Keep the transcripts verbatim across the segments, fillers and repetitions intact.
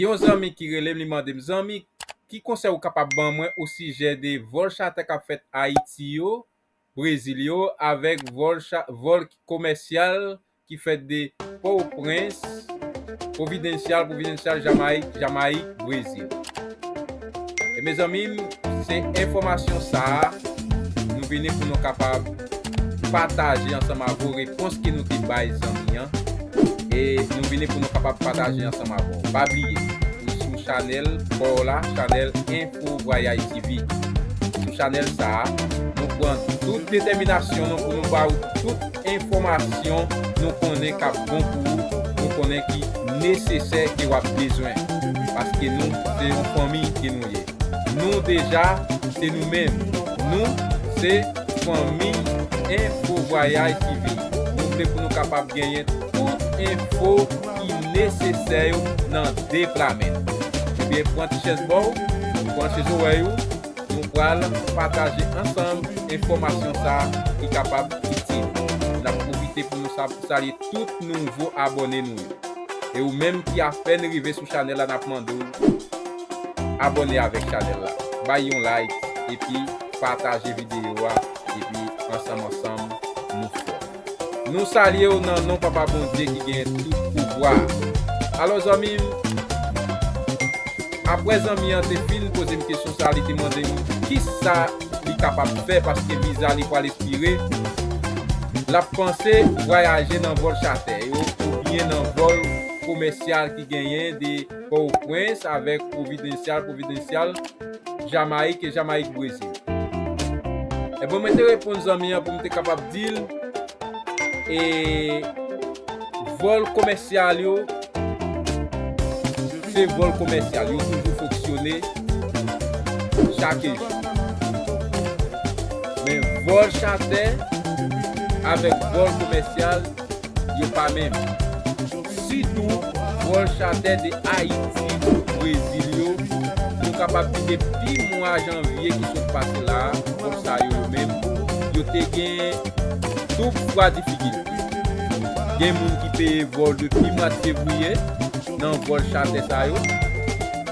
Yon zanmi ki rele m, li mande m, "Zanmi, ki konsèy ou kapab ban mwen osijè de vòl chatè k ap fèt Ayiti yo, Brezil yo, avèk vòl cha-, vòl komèsyal ki fèt de Pòtoprens, Providencial, Providencial, Jamayik, Jamayik, Brezil?" E mezanmi, se enfòmasyon sa a, nou vini pou nou kapab pataje ansanm avè w repons ke nou te bay zanmi an. E nou vini pou nou kapab pataje ansanm avè w. Pa bliye, ou sou chanèl pa w la, chanèl Info Voyage T V. Sou chanèl sa a, nou pran tout detèminasyon nou pou nou ba w tout enfòmasyon nou konnen k ap bon pou ou, nou konnen ki nesesè ke w ap bezwen. Paske nou, se yon fanmi ke nou ye. Nou deja, se nou menm. Nou, se fanmi Info Voyage T V. Nou vle pou nou kapab genyen tout enfo ki nesesè yo nan de pla men. Ebyen, pran ti chèz ba w, branche zòrèy ou, nou pral pataje ansanm enfòmasyon sa a ki kapab itil. N ap pwofite pou nou sa-, salye tout nouvo abòne nou yo. E ou menm ki apèn rive sou chanèl la, n ap mande w abòne avèk chanèl la. Bay yon like, epi pataje videyo a, epi ansanm ansanm, nou fò. Nou salye w nan non Papa Bondye ki gen tout pouvwa. Alò, zanmi m, apre zanmi an te fin poze m kesyon sa, li te mande m kisa li kapab fè paske viza li pral ekspire. L ap panse vwayaje nan vòl chatè yo oubyen nan vòl komèsyal ki genyen de Pòtoprens avèk Providencial, Providencial, Jamayik e Jamayik, Brezil. Ebyen, mwen te reponn zanmi an pou m te kapab di l, e vòl komèsyal yo, se vòl komèsyal, yo toujou fonksyone chak jou. Men vòl chatè avèk vòl komèsyal, yo pa menm. Sitou vòl chatè de Ayiti, Brezil yo, nou kapab di depi mwa janvye ki sot pase la a, vòl sa yo, yo menm, yo te gen doub fwa difikilte. Gen moun ki peye vòl depi mwa fevriye nan vòl chatè sa yo.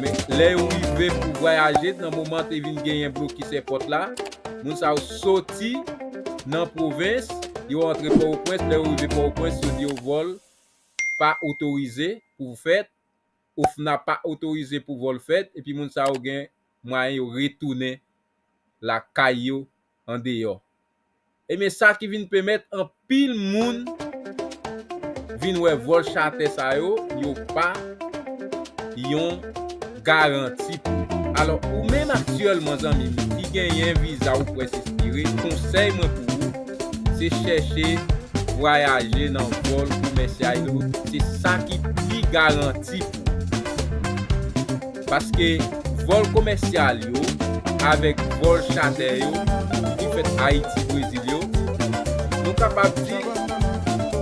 Men lè yo rive pou vwayaje, nan moman te vin genyen blokis èpòt la, moun sa yo soti nan pwovens, yo antre Pòtoprens, lè yo rive Pòtoprens, yo di yo vòl pa otorize pou fèt, OFNA pa otorize pou vòl fèt, epi moun sa yo gen mwayen yo retounen lakay yo andeyò. Ebyen, sa ki vin pèmèt anpil moun vin wè vòl chatè sa yo, yo pa yon garanti pou ou. Alò, ou menm aktyèlman, zanmi m, ki genyen viza ou prèske ekspire, konsèy mwen pou ou, se chèche vwayaje nan vòl komèsyal yo. Se sa ki pi garanti pou ou. Paske vòl komèsyal yo avèk vòl chatè yo ki fèt Ayiti, Brezil yo, nou kapab di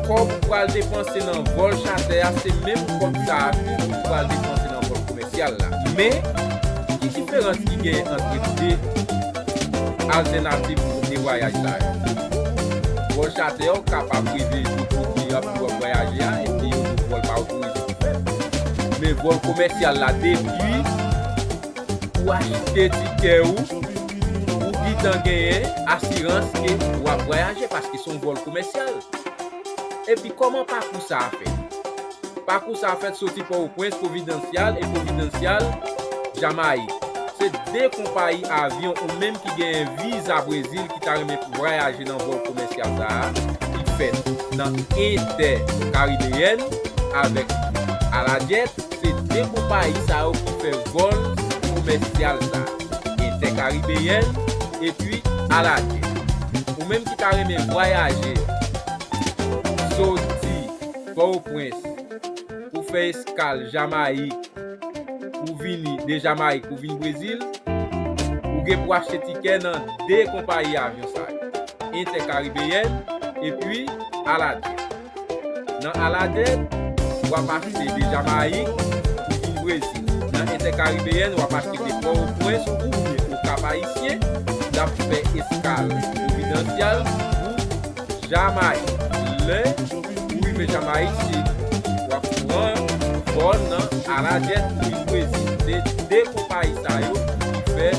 kòb ou pral depanse nan vòl chatè a, se menm kòb sa a tou ou pral depanse nan vòl komèsyal la. Men, ki diferans ki genyen ant de altènativ de vwayaj sa yo? Vòl chatè yo kapab rive jou kote y ap, w ap vwayaje a, epi yo di w vòl pa otorize pou fèt. Men vòl komèsyal la, depi ou achte tikè ou, ou gentan genyen asirans ke w ap vwayaje, paske se yon vòl komèsyal. Epi kòman pakou sa a fèt? Pakou sa a fèt soti Pòtoprens, Providencial e Providencial, Jamayik. Se de konpayi avyon ou menm ki genyen viza Brezil ki ta renmen vwayaje nan vòl komèsyal sa a, ki fèt nan Intercaribéenne avèk Alajet. Se de konpayi sa yo ki fè vòl komèsyal sa a, Intercaribéenne epi Alajet. Ou menm ki ta renmen vwayaje soti Pòtoprens, ou fè eskal Jamayik, ou vini de Jamayik, ou vin Brezil, ou gen pou achte tikè nan de konpayi avyon sa yo, Intercaribéenne epi Alajet. Nan Alajet, w ap achte de Jamayik pou vin Brezil. Nan Intercaribéenne, w ap achte de Pòtoprens oubyen Okap Ayisyen, l ap fè eskal Providencial pou Jamayik. Lè ou rive Jamayik, se w ap pran vòl vòl nan Aladjèt pou vin Brezil. Se de konpayi sa yo ki fè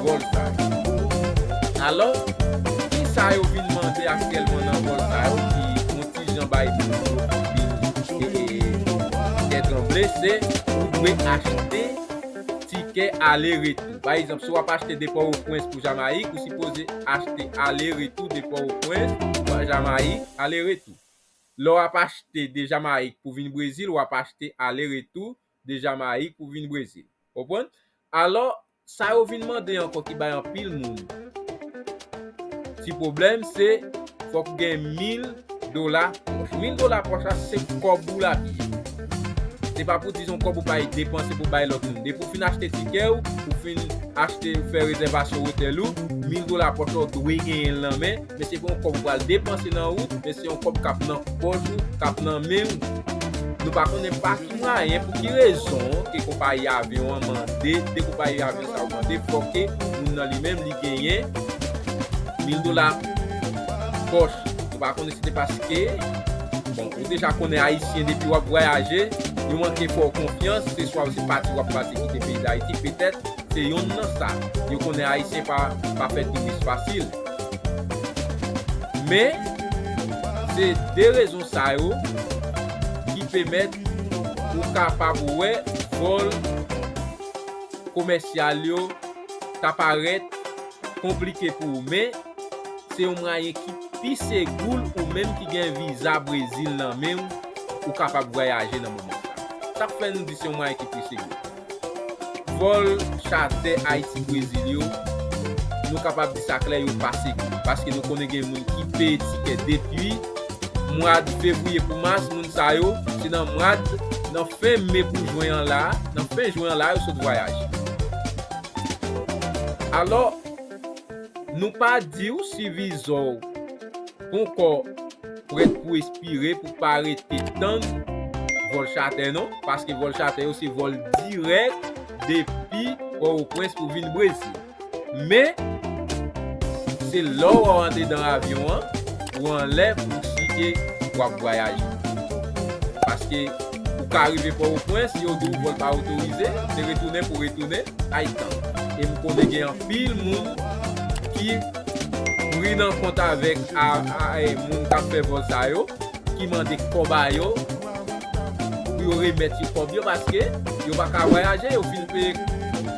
vòl sa yo. Alò, kisa yo vin mande aktyèlman nan vòl sa yo ki yon ti jan bay moun yo anpil, e, e, kè tranble, se ou dwe achte tikè ale retou. Pa egzanp, si w ap achte de Pòtoprens pou Jamayik, ou sipoze achte ale retou de Pòtoprens pou Jamayik, ale retou. Lè w ap achte de Jamayik pou vin Brezil, w ap achte ale retou de Jamayik pou vin Brezil. Konprann? Alò, sa yo vin mande ankò ki bay anpil moun ti pwoblèm, se fòk ou gen mil dola pòch. Mil dola pòch la, se kòb ou l ap ye. Se pa pou di se yon kòb ou pral depanse pou bay lòt moun. Depi w fin achte tikè w, ou fin achte, fè rezèvasyon otèl ou, mil dola pòch la, ou dwe genyen l nan men, men se pa yon kòb ou pral depanse nan wout, men se yon kòb k ap nan pòch ou, k ap nan men w. Nou pa konnen pa ki mwayen, pou ki rezon ke konpayi avyon an mande, de konpayi avyon sa yo mande, fòk ke moun nan li menm li genyen mil dola pòch. Nou pa konnen si se paske, bon, ou deja konnen Ayisyen, depi w ap vwayaje, yo manke fè w konfyans, se swa se pati w ap pati kite peyi Dayiti, petèt, se yonn nan sa. Yo konnen Ayisyen pa, pa fè touris fasil. Men, se de rezon sa yo ki pèmèt ou kapab wè vòl komèsyal yo ta parèt konplike pou ou, men se yon mwayen ki pi segou l, ou menm ki gen viza Brezil nan men w, ou kapab vwayaje nan moman sa. Sa k fè nou di se yon mwayen ki pi segou? Vòl chatè Ayiti Brezil yo, nou kapab di sa klè, yo pa segou. Paske nou konnen gen moun ki peye tikè depi mwa fevriye pou mas, moun sa yo, se nan mwa, nan fen me pou jen an la, nan fen jen an la, yo sot vwayaje. Alò, nou pa di w si viza w poko prèt pou espire, pou pa rete tann vòl chatè non, paske vòl chatè yo se vòl dirèk depi Pòtoprens pou vin Brezil. Men, se lè w andedan avyon an, ou anlè pou si ke w ap vwayaje. Paske ou ka rive Pòtoprens, yo di w vòl pa otorize, se retounen pou retounen, ay tan. E m konnen gen anpil moun ki pri nan kont avèk a, a, e, moun k ap fè vòl sa yo, ki mande kòb a yo, pou yo remèt yo kòb yo, paske yo pa ka vwayaje, yo fin peye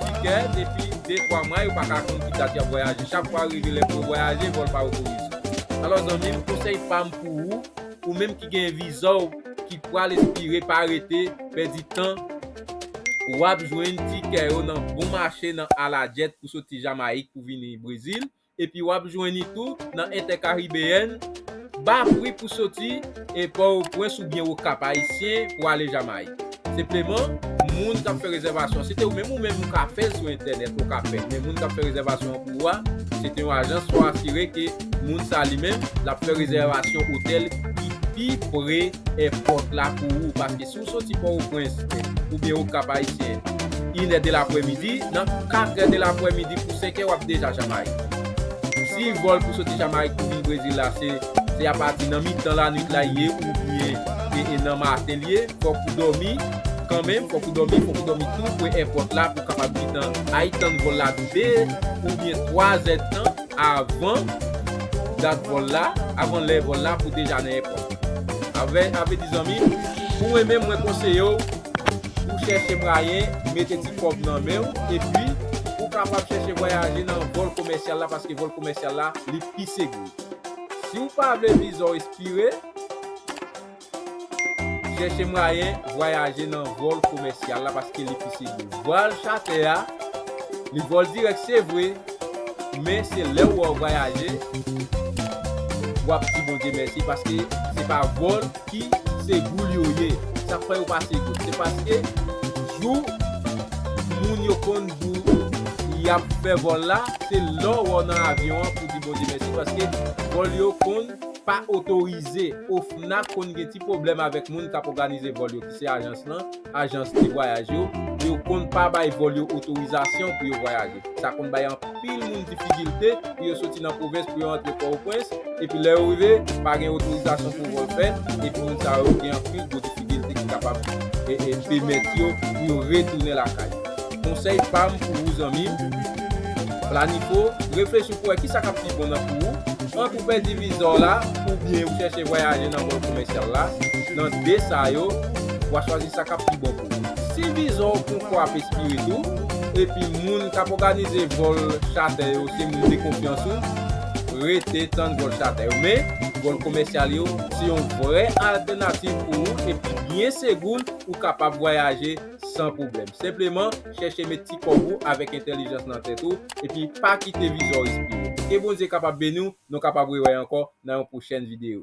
tikè depi de, twa mwa, yo pa ka konn ki dat y ap vwayaje. Chak fwa rive lè pou yo vwayaje, vòl pa otorize. Alò, zanmi m, konsèy pa m pou ou, ou menm ki gen viza w ki pral espire, pa rete, pèdi tan, w ap jwenn tikè yo nan bon mache nan Aladjèt pou soti Jamayik pou vini Brezil, epi w ap jwenn li tou nan Entèkaribeyèn, ba pri pou soti e Pòtoprens oubyen Okap Ayisyen pou ale Jamayik. Senpleman, moun k ap fè rezèvasyon, se te ou menm, ou menm ou ka fè l sou entènèt, ou ka fè l, men moun k ap fè rezèvasyon an pou ou a, se te yon ajans, fò asire ke moun sa li menm, l ap fè rezèvasyon otèl ki pi pre èpòt la pou ou, paske si w soti Pòtoprens oubyen Okap Ayisyen, inè de laprèmidi, nan katrè de laprèmidi pou senkè, w ap deja Jamayik. Si vòl pou soti Jamayik pou vin Brezil la, se, se apati nan mitan lannuit la ye oubyen e, e nan maten li ye, fòk ou dòmi kanmenm, fòk ou dòmi, fòk ou dòmi tou pre èpòt la pou kapab gentan ay tann vòl la de oubyen twa zèdtan avan dat vòl la, avan lè vòl la pou deja nan èpòt. Avè, avè di zanmi, pou mwen menm, mwen konseye w, ou chèche mwayen mete ti kòb nan men w, epi ou kapab chèche vwayaje nan vòl komèsyal la, paske vòl komèsyal la, li pi segou. Si w pa vle viza w espire, chèche mwayen vwayaje nan vòl komèsyal la, paske li pi segou. Vòl chatè a, li vòl dirèk, se vre, men se lè w wè w vwayaje, w ap di Bondye mèsi, paske se pa vòl ki segou l yo ye. Sa k fè yo pa segou? Se paske jou moun yo konn di w y ap fè vòl la, se lè w wè w nan avyon an pou di Bondye mèsi, paske vòl yo konn pa otorize. OFNAC konn gen ti pwoblèm avèk moun k ap òganize vòl yo, ki se ajans lan, ajans de vwayaj yo. Yo konn pa bay vòl yo otorizasyon pou yo vwayaje. Sa konn bay anpil moun difikilte pou yo soti nan pwovens, pou yo antre Pòtoprens. Epi lè yo rive, pa gen otorizasyon pou vòl fèt. Epi moun sa yo gen anpil gwo difikilte ki kapab e, e, pèmèt yo pou yo retounen lakay. Konsèy pa m pou ou, zanmi m, planifye, reflechi pou wè kisa k ap pi bon nan pou ou. Ant ou pèdi viza w la, oubyen ou chèche vwayaje nan vòl komèsyal la, nan de sa yo, w a chwazi sa k ap pi bon pou ou. Si viza w poko ap ekspire tou, epi moun k ap òganize vòl chatè yo se moun de konfyans ou, rete tann vòl chatè yo. Men, vòl komèsyal yo se yon vrè altènativ pou ou, epi byen segou, ou kapab vwayaje san pwoblèm. Senpleman, chèche met ti kòb ou avèk entèlijans nan tèt ou, epi pa kite viza w ekspire. Ke Bondye kapab beni w, nou kapab rewè ankò nan yon pwochèn videyo.